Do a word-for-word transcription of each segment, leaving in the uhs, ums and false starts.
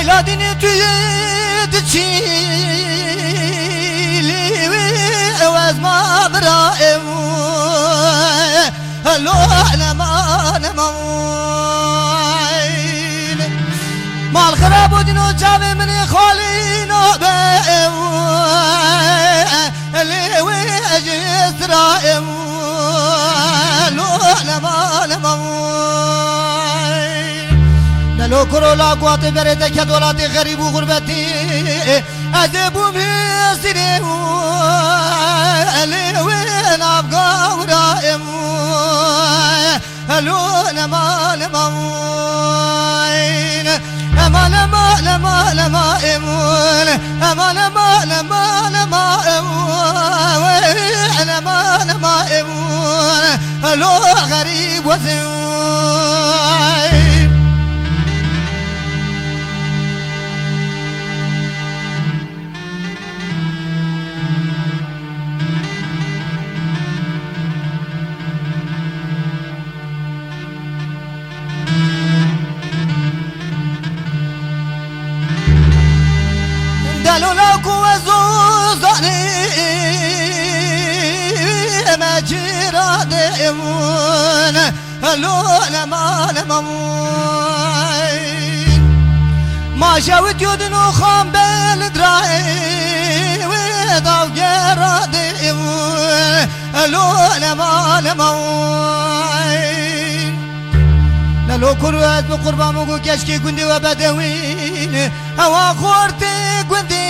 Ladînê tu yê diçî lê wê ew ez ma bira ew. Helo nema nema. Mal xirab û dîno çavê min ê xalî nabe ew. Lê wê ez ji sira ew. Helo nema nema. Delo kuro la ku hatê berê te ket welatê xerîb û xurbetî. Ez ê bûm hêsirê û elê wê nav gawra em. Elo nema nema wîn. Ema nema nema nema emun. Ema nema nema nema emun. Ema nema emun. Elo xerîb wezî. Delola ku ez zanî me cîra de emun. Elo nema nema. Ma şewit yodin û xam bel diraê wê daw gera de. Elo nema nema. Lelo kur ez bi qurban û ku keşkê gundê we bedewîn. Ewa xortê gundê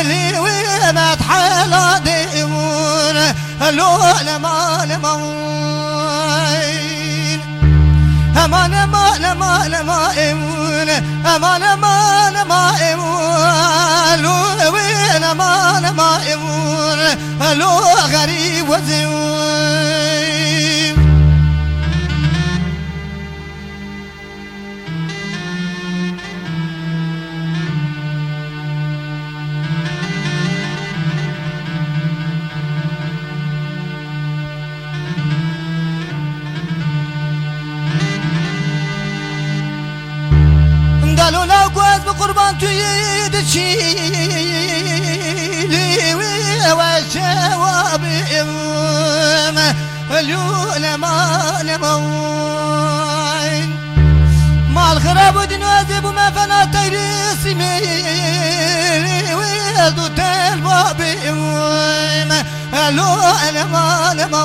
lê wê met hela de emun. Elo nema nema. Ema nema nema nema emun. Ema nema nema emun. Elo wê nema nema emun. Elo xerîb wezî. Delo law ku ez bi qurban tu yî diçî lê wê ew ez çewa bim. Elo nema nema. Mal xirab û dîno ez ê bûme fena teyrê sîmê wê ez du tel babim. Elo nema nema.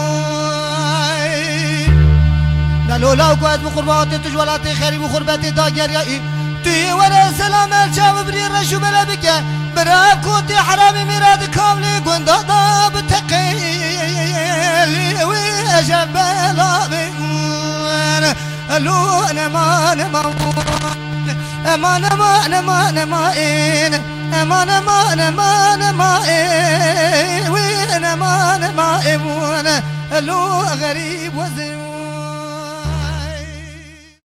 Elo law ku ez bi qurbatê tu ji welatê xerîb û xurbetê dageriyayî. Tu yê were selam el çav birî reş û bela bike. Bira kotê heramê mêra di kavlê gunda da biteqê. Lê wê ez ev bela bê. Elo nema nema. Ema nema nema nema ên. Ema nema nema nema ê. Wê nema nema ê bûn. Elo xerîb wezê.